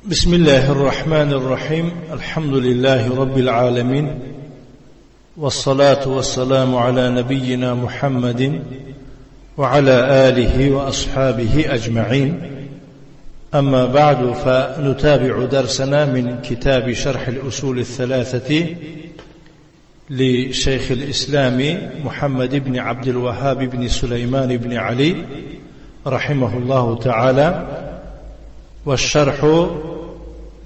بسم الله الرحمن الرحيم. الحمد لله رب العالمين، والصلاة والسلام على نبينا محمد وعلى آله وأصحابه أجمعين. أما بعد، فنتابع درسنا من كتاب شرح الأصول الثلاثة لشيخ الإسلام محمد بن عبد الوهاب بن سليمان بن علي رحمه الله تعالى، والشرح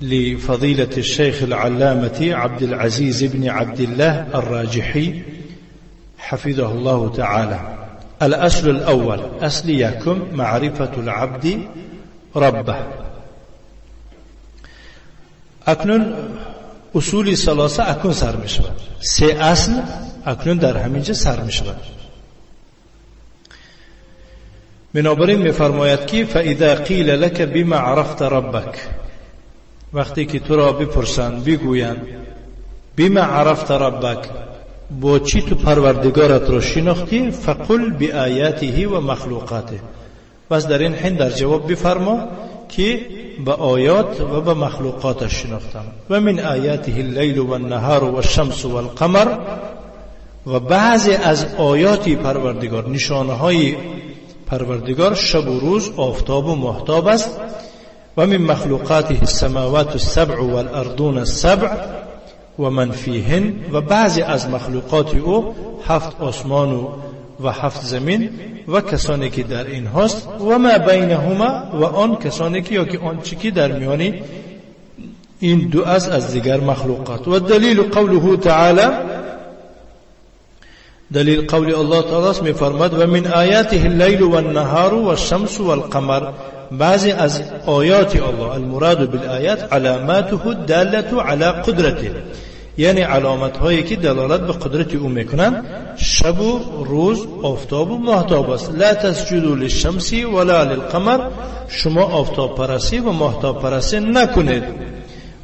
لفضيلة الشيخ العلامة عبد العزيز بن عبد الله الراجحي حفظه الله تعالى. الأصل الأول، أصل يكم: معرفة العبد ربه. اکنون اصول ثلاثه اکنون سر می شود. سه اصل اکنون در همینجا سر می شود. بنابراین میفرماید که فاذا قیل لك بما عرفت ربك، وقتی که تو را بپرسند، بگویند بما عرفت ربک، با چی تو پروردگارت را شناختی، فقل بآیاته و مخلوقاته. بس در این حین در جواب بفرما که به آیات و به مخلوقاتش شناختم. و من آیاته اللیل و النهار و الشمس و القمر. و بعضی از آیات پروردگار، نشانه های پروردگار، شب و روز، آفتاب و ماهتاب است. و من مخلوقاته السماوات السبع والارضون السبع و من فیهن. و بعضی از مخلوقات او هفت آسمان و هفت زمین و کسانی که در این هاست، و ما بینهما، و آن کسانی که یا که آن چی که در میان این دو از دیگر مخلوقات. و دلیل قوله تعالی، دلیل قول الله تعالی است، میفرماد و من آیاته اللیل والنهار والشمس والقمر. بعضی از آیات الله، المراد بالآیات علاماته الدالة على قدرته، یعنی علامت هایی که دلالت به قدرت او میکنند، شب و روز، آفتاب و ماهتاب است. لا تسجدوا للشمس ولا للقمر، شما آفتاب پرستی و ماهتاب پرستی نکنید.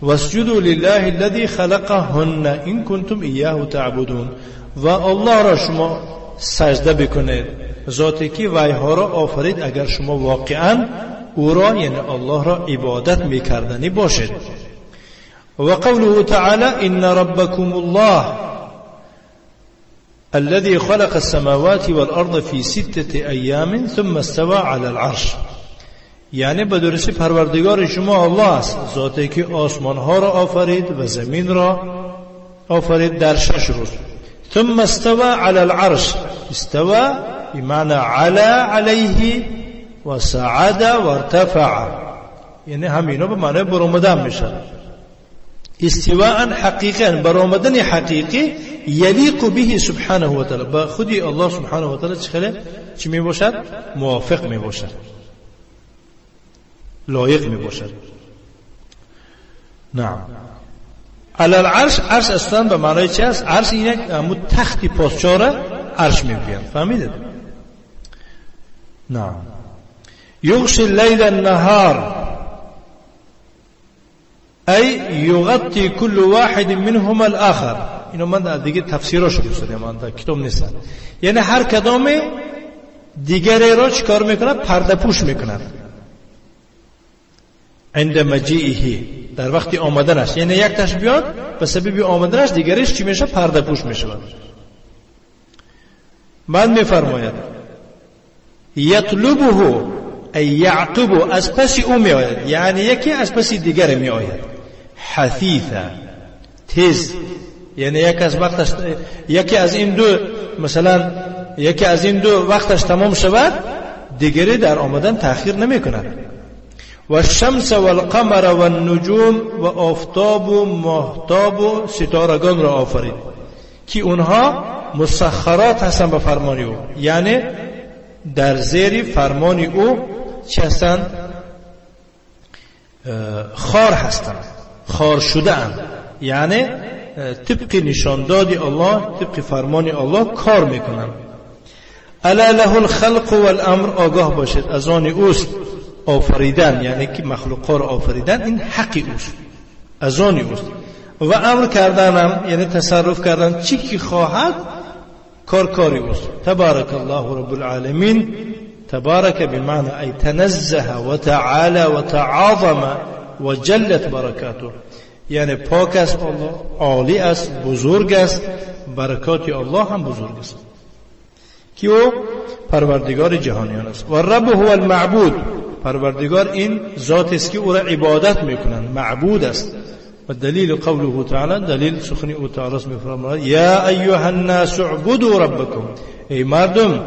واسجدوا لله الذي خلقهن ان کنتم ایاه تعبدون. و الله را شما سجده بکنید، ذاتی که ویها را آفرید، اگر شما واقعا او را، یعنی الله را، عبادت میکردنی باشید. و قوله تعالى إن ربكم الله الذي خلق السماوات والأرض في ستة أيام ثم استوى على العرش. یعنی به درستی پروردگار شما الله است، ذاتی که آسمان ها را آفرید و زمین را آفرید در 6 روز. ثم استوى على العرش، استوى بمعنى علا عليه و صعد و ارتفع، یعنی همینا به معنی برآمدن میشه. استواء حقیقی، برآمدن حقیقی، یلیق به سبحانه و تعالی، با خودی الله سبحانه و تعالی چه چی می باشد؟ موافق می باشد، لایق می باشد. نعم. علی العرش، عرش اصلا به معنای چی است؟ عرش اینه همون تختی پاسچاره عرش میگویند، فهمیدید؟ نعم. یغشی اللیل النهار ای یغطی کل واحد منهما الاخر. اینو من دیگه تفسیراشو دوست دارم، من در کتاب نیستم. یعنی هر کدام دیگری را چیکار میکنه؟ پرده پوش میکنه. عند مجیئه، در وقتی آمدنش، یعنی یک تاش بیاد به سبب آمدنش دیگریش چی میشه؟ پرده پوش میشه. بعد میفرماید یطلبه ای یعقب، از پس او میآید، یعنی یکی از پس دیگر میآید. حثیثا، تیز، یعنی یک از وقتش، یکی از این دو، مثلا یکی از این دو وقتش تمام شود، دیگری در آمدن تأخیر نمی کند. و الشمس والقمر والنجوم، و آفتاب و ماهتاب و ستارگان را آفرید که اونها مسخرات هستند به فرمان او، یعنی در زیر فرمان او چی هستند؟ خار هستند، خار شده اند، یعنی طبق نشانداد الله، طبق فرمان الله کار میکنند. الا له الخلق والامر، آگاه باشید از آن اوست آفریدن، یعنی که مخلوقها را آفریدن این حق اوست، از آن اوست. و امر کردنم یعنی تصرف کردن، چی که خواهد کار کاری اوست. تبارک الله رب العالمین. تبارک بمعنى ای تنزه و تعالی و تعاظم و جلت برکاته. یعنی پاک است الله، عالی است، بزرگ است، برکات الله هم بزرگ است که او پروردگار جهانیان است. و رب هو المعبود، پروردگار این ذات است که او را عبادت میکنند، معبود است. و دلیل قوله تعالی، دلیل سخن او تعالی است، میفرماید یا ایها الناس اعبدوا ربکم. ای مردم،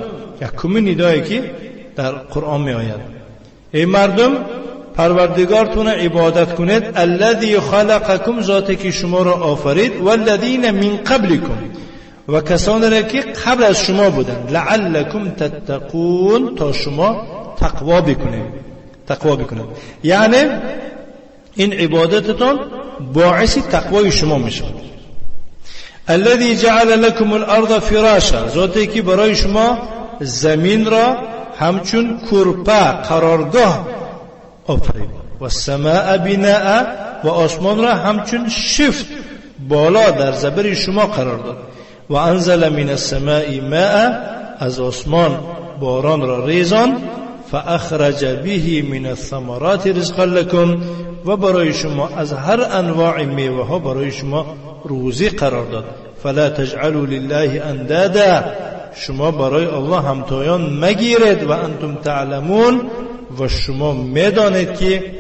یکمین ندایی که در قرآن می آید، ای مردم پروردگارتون عبادت کنید، الذی خلقکم، ذاتی که شما را آفرید، والذین من قبلکم، و کسانی را که قبل از شما بودند، لعلکم تتقون، تا شما تقوا بکنید. تقوا بکنید یعنی این عبادتتان باعث تقوای شما می شود. الذی جعل لكم الارض فراشا، ذاتی که برای شما زمین را همچون کرپه قرارگاه آفرید، و السماء بناء، و آسمان را همچون شفت بالا در زبر شما قرار داد، و انزل من السماء ماء، از آسمان باران را ریزان، فاخرج به من الثمرات رزقا لكم، و برای شما از هر انواع میوه ها برای شما روزی قرار داد. فلا تجعلوا لله اندادا، شما برای الله همتایان مگیرید، و انتم تعلمون، و شما میدانید که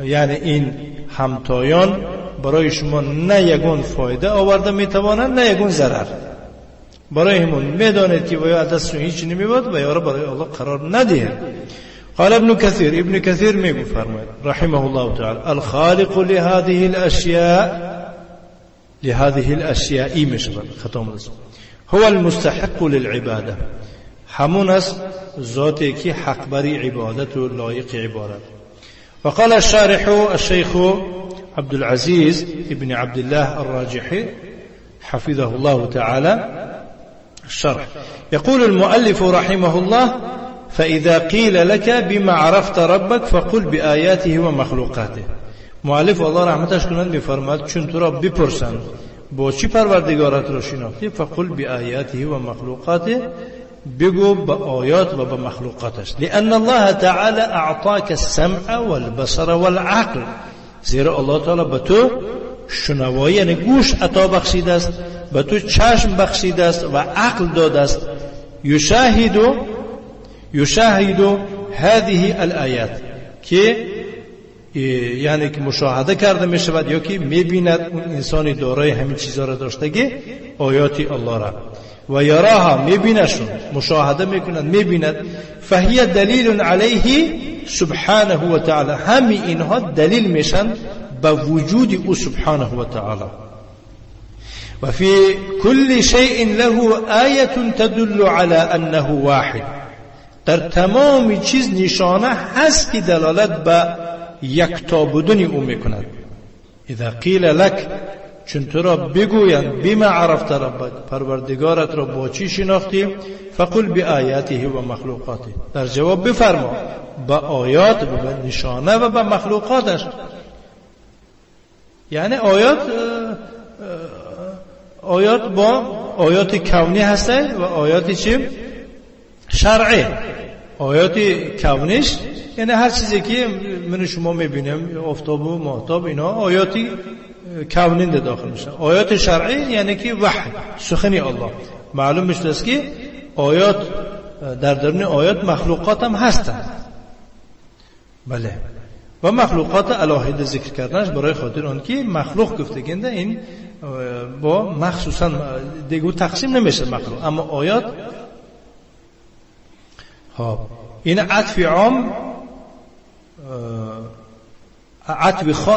یعنی این همتایان برای شما نه یگون فایده آورده میتوانند نه یگون ضرر. برای همون میدانید که و یا دستشون هیچ نمیباد و یا را برای الله قرار ندهید. قال ابن كثير، ابن كثير میگو فرماید رحمه الله تعالی الخالق لهذه الاشیاء، لهذه الاشیاء میشود ختم است، هو المستحق للعباده، همون است ذاتی که حق بری عبادت و لایق عبادت. وقال الشارح الشيخ عبد العزيز ابن عبد الله الراجحي حفظه الله تعالى الشرح، يقول المؤلف رحمه الله فإذا قيل لك بما عرفت ربك فقل بآياته ومخلوقاته. مؤلف الله رحمتش کنند می‌فرماید چون تو را بپرسند با چی پروردگارت را شناختی، فقل بآیاته و مخلوقاته، بگو به آیات و به مخلوقاتش. لأن الله تعالى أعطاك السمع والبصر والعقل، زیرا الله تعالی به تو شنوایی یعنی گوش عطا بخشیده است، به تو چشم بخشیده است و عقل داده است. یشاهد هذه الآیات، که یعنی که مشاهده کرده می شود یا که می بیند اون انسان دارای همین چیزها را داشتگی آیات الله را، و یراها می بینشون، مشاهده می کند، می بیند. فهی دلیل علیه سبحانه و تعالی، همین اینها دلیل میشن به وجود او سبحانه و تعالی. و فی کل شیء له آیه تدل علی انه واحد، در تمام چیز نشانه هست که دلالت به یکتا بودن او میکند. اذا قیل لک، چون تو را بگویند بما عرفت ربک، پروردگارت را با چی شناختی، فقل بآیاته و مخلوقاته، در جواب بفرما به آیات و به نشانه و به مخلوقاتش. یعنی آیات با آیات کونی هسته و آیات چی؟ شرعی. آیات کونیش یعنی هر چیزی که من شما میبینیم، آفتاب و ماهتاب، اینا آیاتی کونی داخل میشه. آیات شرعی یعنی که وحی، سخنی الله. معلوم میشه است که آیات در درون آیات مخلوقات هم هستند. بله، و مخلوقات علاهده ذکر کردنش برای خاطر آن که مخلوق گفتگنده این با مخصوصا دیگه تقسیم نمیشه مخلوق، اما آیات خب این عطف عام،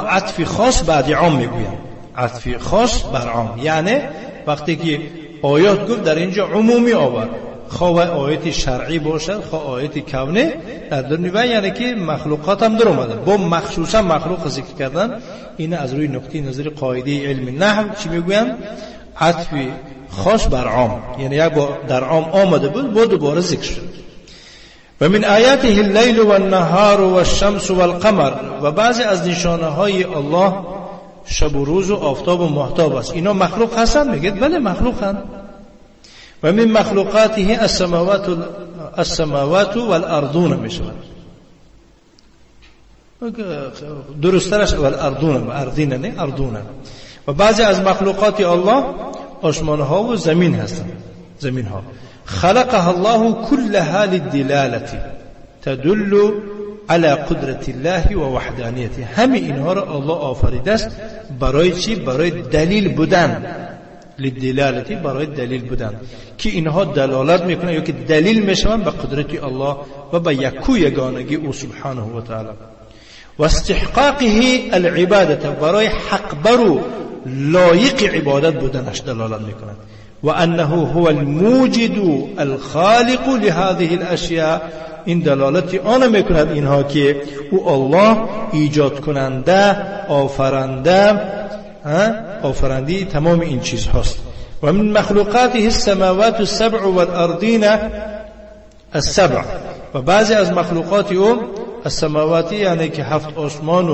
عطف خاص بعد عام میگویم، عطف خاص بر عام، یعنی وقتی که آیات گفت در اینجا عمومی آورد، خواه آیت شرعی باشد خواه آیت کونی در درون، یعنی که مخلوقات هم در اومده با مخصوصا مخلوق ذکر کردن. این از روی نقطه نظر قاعده علم نحو چی میگویم؟ عطف خاص بر عام، یعنی یک با در عام آمده بود با دوباره ذکر شد. و من آیاته اللیل والنهار والشمس والقمر، و بعضی از نشانه های الله شب و روز و آفتاب و ماهتاب است. اینا مخلوق هستند؟ میگه بله مخلوقند. و من مخلوقاته السماوات والارضون میشود. درسترش والارضون، ارضین نه ارضون. و بعضی از مخلوقات الله آسمان ها و زمین هستند، زمین ها. خلقها الله كلها للدلالة تدل على قدرت الله و وحدانیته. همه اینها را الله آفریده است برای چی؟ برای دلیل بودن، للدلالة، برای دلیل بودن که اینها دلالت میکنه یا که دلیل میشوند به قدرت الله و به یکو یگانگی او سبحانه و تعالی. و استحقاقه العبادة، برای حق برو لایق عبادت بودنش دلالت میکند. و انه هو الموجد الخالق لهذه الاشیاء، این دلالت آن میکند اینها که او الله ایجاد کننده، آفرنده، آفرنده تمام این چیز هاست. و من مخلوقاته السماوات السبع والارضین السبع، و بعضی از مخلوقات او السماواتی یعنی که هفت آسمان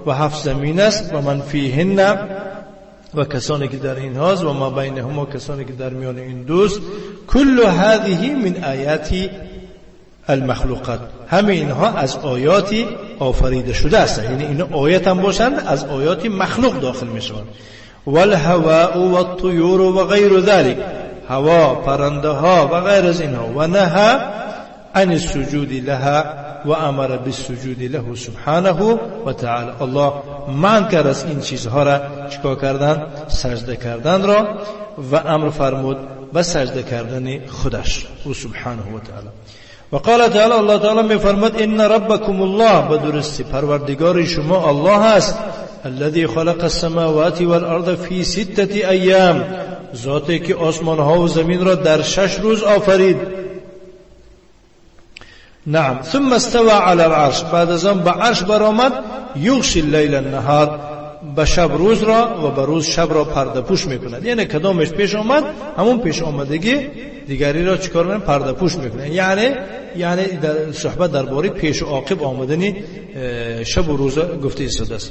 و هفت زمین است، و من فیهن و کسانی که در این هاست، و ما بینهما کسانی که در میان این دوست. کل هذه من آیات المخلوقات، همه اینها از آیات آفریده شده است، یعنی اینا آیات هم باشند از آیات مخلوق داخل می شوند. والهواء والطیور و غیر ذلك، هوا، پرنده ها و غیر از اینها. و نهى عن السجود لها و امر بالسجود له سبحانه و تعالی. الله منع کرد از این چیزها را چیکار کردن؟ سجده کردن را، و امر فرمود به سجده کردن خودش او سبحانه و تعالی. و قال تعالی، الله تعالی می فرمود ان ربکم الله، به درستی پروردگار شما الله است، الذي خلق السماوات والارض في سته ایام، ذاتی که آسمان ها و زمین را در 6 روز آفرید. نعم. ثم استوى على العرش، بعد از آن به عرش برآمد. یغشی اللیل النهار، به شب روز را و به روز شب را پرده پوش میکند. یعنی کدامش پیش آمد همون پیش آمدگی دیگری را چیکار میکنه؟ پرده پوش میکنه. یعنی در صحبت درباره پیش و عاقب آمدنی شب و روز گفته ایستاده است.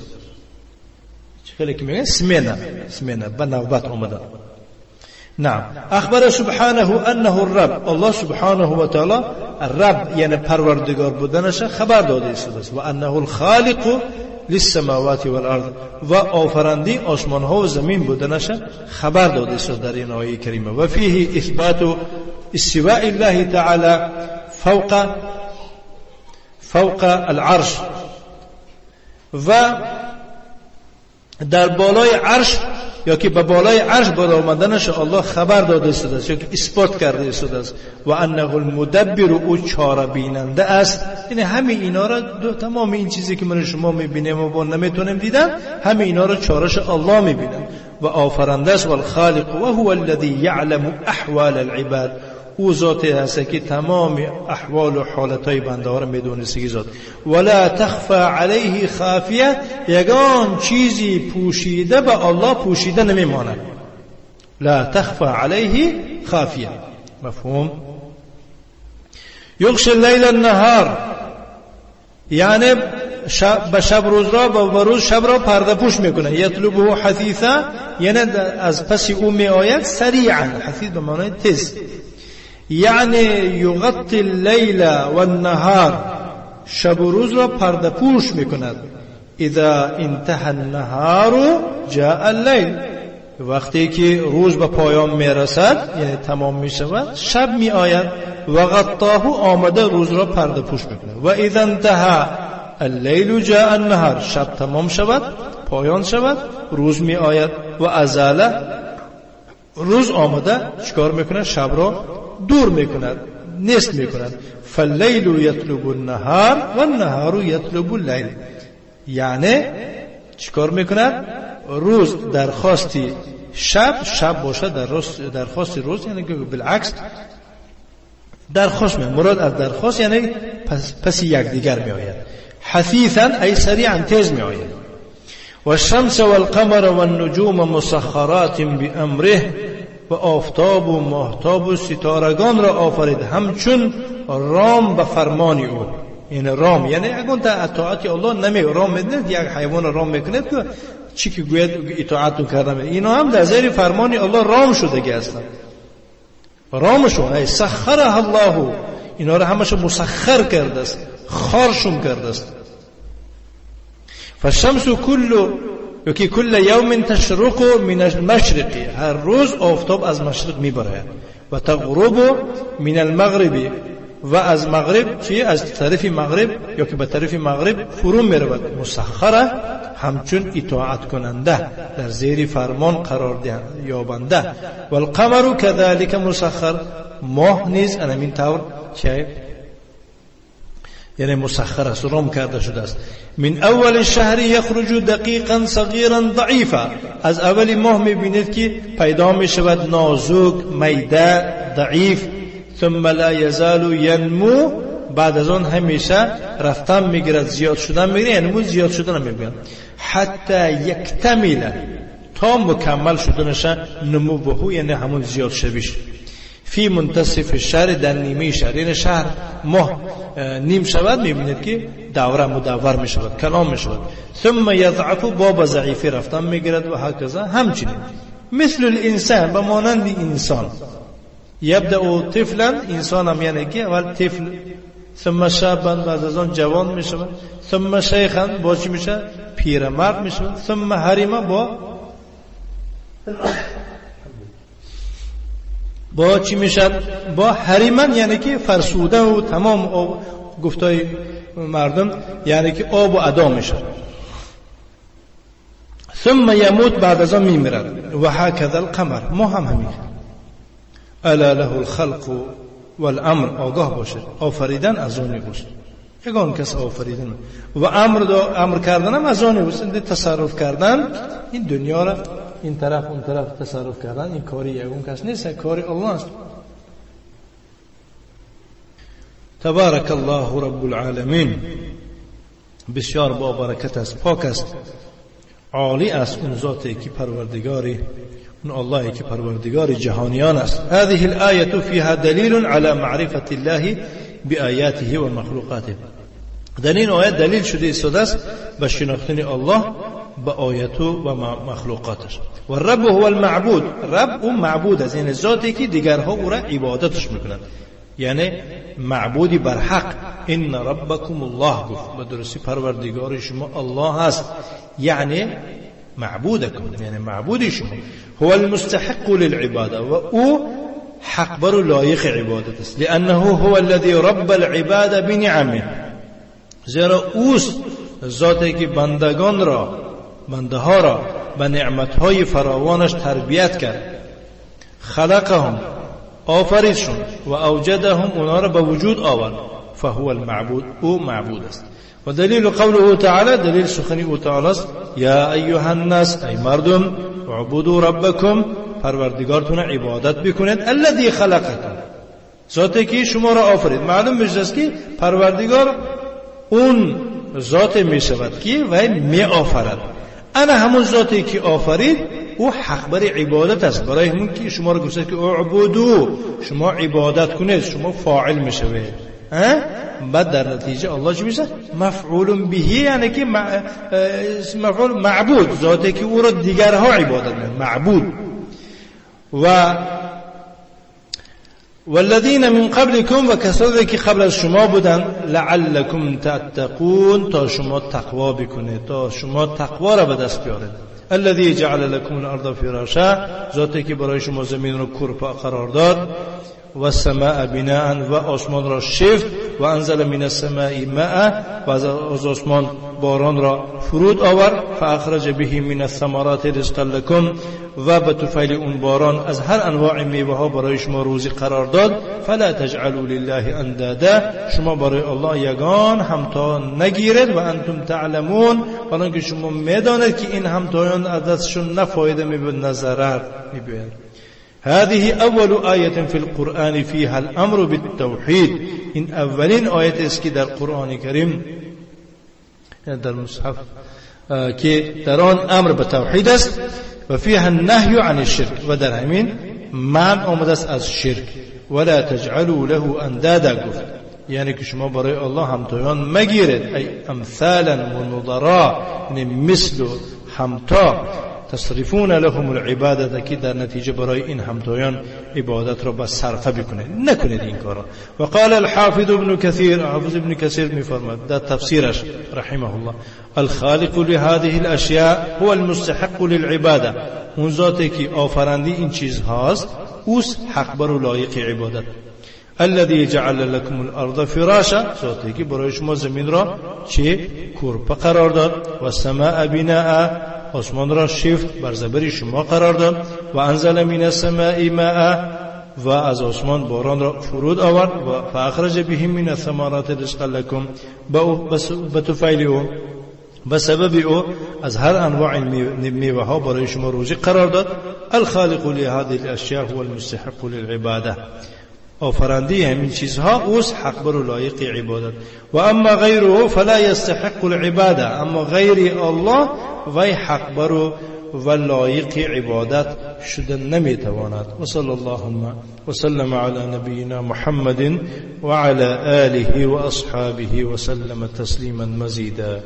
خیلی که میگن سمینه به نوبت آمدن. نعم. اخبر سبحانه انه الرب، الله سبحانه و تعالی الرب یعنی پروردگار بودنش خبر داده است، و انه الخالق للسماوات والارض، و آفرنده آسمان ها و زمین بودنش خبر داده است در این آیه کریمه. و فیه اثبات استواء الله تعالی فوق العرش، و در بالای عرش یا که به بالای عرش برآمدنش الله خبر داده است یا که اثبات کرده است. و انه المدبر، او چاره بیننده است. یعنی همه اینا را، تمام این چیزی که من شما میبینیم و با نمیتونیم دیدن، همه اینا را چارش الله میبینن و آفرنده است. والخالق و هو الذی یعلم احوال العباد، او ذاتی هست که تمام احوال و حالتهای بنده ها را میدونستگی ذات. ولا تخفى علیه خافیه، یگان چیزی پوشیده به الله پوشیده نمیماند. لا تخفى علیه خافیه، مفهوم؟ یغشی اللیل النهار، یعنی به شب روز را و به روز شب را پرده پوش میکنه. یطلبه حثیثا، یعنی از پس او میآید سریعا، حثیث به معنای تیز، یعنی یغطی اللیل والنهار، شب و روز را پرده پوش میکند. اذا انتهى النهار جاء اللیل، وقتی که روز به پایان میرسد یعنی تمام میشود، شب میآید. و غطاه، آمده روز را پرده پوش میکند. و اذا انتهى اللیل جاء النهار، شب تمام شود، پایان شود، روز میآید. و ازاله، روز آمده چیکار میکنه؟ شب را دور میکند، نیست میکند. فاللیل یطلب النهار والنهار یطلب اللیل، یعنی چیکار میکند؟ روز درخواستی شب، شب باشه درخواست روز، یعنی بالعکس درخواست می، مراد از درخواست یعنی پس یکدیگر می آید. حثیثا ای سریعا، تیز می آید. والشمس والقمر والنجوم مسخرات بامره، و آفتاب و ماهتاب و ستارگان را آفرید همچون رام به فرمان او. یعنی رام یعنی اگر تا اطاعت الله نمی رام میدید، یک حیوان رام میکنید که چی که گوید اطاعت کردم، اینا هم در زیر فرمان الله رام شدگی هستند. رامشون ای سخرها الله، اینا را همش مسخر کرده است، خارشون کرده است. فالشمس كل يوم تشرق من المشرق، هر روز آفتاب از مشرق میبراید، و تغرب من المغرب، و از مغرب چی؟ از طرف مغرب یا که به طرف مغرب فرو میرود. مسخره همچون اطاعت کننده، در زیر فرمان قرار یابنده. و القمر كذلك مسخر، ماه نیز همین طور چه؟ یعنی مسخر است، رام کرده شده است. من اول الشهر یخرج دقیقا صغیرا ضعیفا، از اول ماه میبینید که پیدا میشود نازک، میده، ضعیف. ثم لا یزال ینمو، بعد از آن همیشه رفتن میگیرد، زیاد شدن میگیرد، یعنی زیاد شدن میگیرد، حتی یکتمل، تا مکمل شدنش، نموه یعنی همون زیاد شویش. فی منتصف الشهر، در نیمه شهر، یعنی شهر ماه نیم شود میبینید که دوره مدور میشود، کلام میشود. ثم یضعف، با ضعیفی رفتن میگیرد و هکذا، همچنین مثل الانسان، به مانند انسان. یبدأ طفلا، انسان هم یعنی که اول طفل، ثم شابا، بعد از آن جوان میشود، ثم شیخا، با چی میشه؟ پیرمرد میشود، ثم هرما، با چی میشد؟ با هریمن، یعنی که فرسوده و تمام گفتای مردم، یعنی که آب و ادا میشد. ثم یموت، بعد از آن میمیرد. و هکذا القمر، ما هم همین. الا له الخلق والامر، آگاه باشد آفریدن از آن اوست، یگان کس آفریدن و امر کردن هم از آن اوست. این تصرف کردن این دنیا را، این طرف اون طرف تصرف کردن، این کاری یگان کس نیست، کاری الله است. تبارک الله رب العالمین، بسیار با برکت است، پاک است، عالی است اون ذاتی که پروردگاری، اون اللهی که پروردگار جهانیان است. هذه الآیة فيها دلیل على معرفة الله بآیاته و مخلوقاته. در این آیه دلیل شده ایستاده است به شناختن الله به آیات و مخلوقاتش. و رب هو المعبود، رب اون معبود است، یعنی ذاتی که دیگرها او را عبادتش میکنند، یعنی معبودی بر حق. ان ربکم الله، گفت به درستی پروردگار شما الله است، یعنی معبودکم، یعنی معبود شما. هو المستحق للعباده، و او حق بر لایق عبادت است. لانه هو الذي رب العباد بنعمه، زیرا اوست ذاتی که بندگان را، بنده ها را به نعمتهای فراوانش تربیت کرد. خلقهم، آفریدشون، و اوجدهم، اونها را به وجود آورد. فهو المعبود، او معبود است. و دلیل قوله تعالی، دلیل سخنی او تعالی است، یا ایها الناس، ای مردم، اعبدوا ربکم، پروردگارتون عبادت بکنید، الذی خلقکم، ذاتی که شما را آفرید. معلوم میشه که پروردگار اون ذات میشود که وی می آفرد. انا همون ذاتی که آفرید او حق بر عبادت است. برای همون که شما را گفته که اعبدو، شما عبادت کنید، شما فاعل میشوید. بعد در نتیجه الله چی میشه؟ مفعول به، یعنی که مفعول معبود، ذاتی که او را دیگرها عبادت میکنند، معبود. و والذین من قبلكم، و کسانی که قبل از شما بودند، لعلکم تتقون، تا شما تقوا بکنید، تا شما تقوا را به دست بیارید. الذي جعل لكم الارض فراشا، ذاتی که برای شما زمین را کورپا قرار داد، و السماء بناء، و آسمان را شفت، و انزل من السماء ماء، و از آسمان باران را فرود آورد، فاخرج به من الثمرات رزقا لكم، و به طفیل اون باران از هر انواع میوه ها برای شما روزی قرار داد. فلا تجعلوا لله اندادا، شما برای الله یگان همتا نگیرید، و انتم تعلمون، حالا که شما میدانید که این همتایان از دستشون نه فایده میبینید نه ضرر میبینید. هذه اول آیة في القرآن فيها الامر بالتوحید، این اولین آیت است که در قرآن کریم، در مصحف، که در آن امر به توحید است. و فيها النهي عن الشرك، و در همین منع آمده است از شرک. ولا تجعلوا له اندادا، گفت یعنی که شما برای الله همتایان مگیرید، ای امثالا و نظرا، یعنی مثل و همتا. تصرفون لهم العبادة که در نتیجه برای این همتایان عبادت را به صرفه بکنید. نکنید این کارا. و قال الحافظ ابن کثیر، حافظ ابن کثیر میفرماد در تفسیرش رحمه الله: الخالق لهذه الاشیاء هو المستحق للعباده. اون ذاتی که آفرنده این چیزهاست اوست حق بر و لایق عبادت. الذي جعل لكم الارض فراشا، ذاتی که برای شما زمین را چه کورپه قرار داد، و السماء بناء، آسمان را شفت بر زبر شما قرار داد، و انزل من السماء ماء، و از آسمان باران را فرود آورد، و فاخرج به من الثمرات رزقا لكم. به طفیل او، به سبب او از هر انواع میوه ها برای شما روزی قرار داد. الخالق لهذه الاشیاء هو المستحق للعباده. آفرنده همین چیزها اوست حق بر و لایق عبادت. و اما غیره فلا یستحق العباده، اما غیر الله وی حق بر و لایق عبادت شده نمیتواند. و صلی اللهم وسلم على نبینا محمد وعلى آله وأصحابه وسلم تسلیما مزیدا.